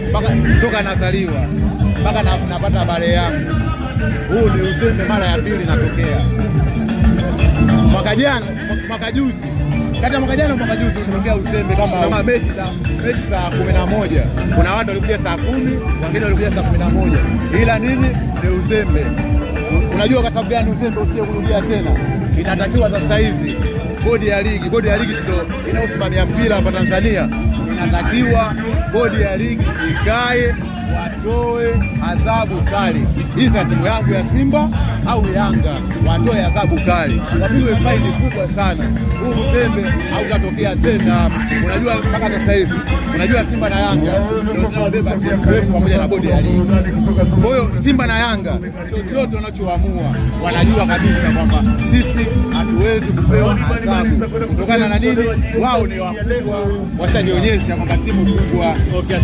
Mpaka toka nazaliwa mpaka napata habari yangu, huu ni uzembe mara ya pili natokea. Mwaka jana, mwaka juzi, kati ya mwaka jana, mwaka juzi ulitokea uzembe kama mechi saa 11, kuna watu walikuja saa 10, wengine walikuja saa 11, ila nini, ni uzembe. Unajua kwa sababu gani uzembe usije kurudia tena? Inatakiwa sasa hivi bodi ya ligi si ndio inayosimamia mpira hapa Tanzania, inatakiwa bodi ya ligi ikae, watoe adhabu kali, iza timu yangu ya Simba au Yanga, watoe adhabu kali, wapigwe faini kubwa sana. Huu uzembe hautatokea tena hapa. Unajua mpaka sasa hivi, unajua Simba na Yanga ndio zinabeba TFF pamoja na bodi ya ligi. Kwa hiyo Simba na Yanga chochote wanachoamua wanajua kabisa kwamba sisi hatuwezi kupewa adhabu kutokana na nini, wao ni wakubwa, washajionyesha kwamba timu kubwa. Okay.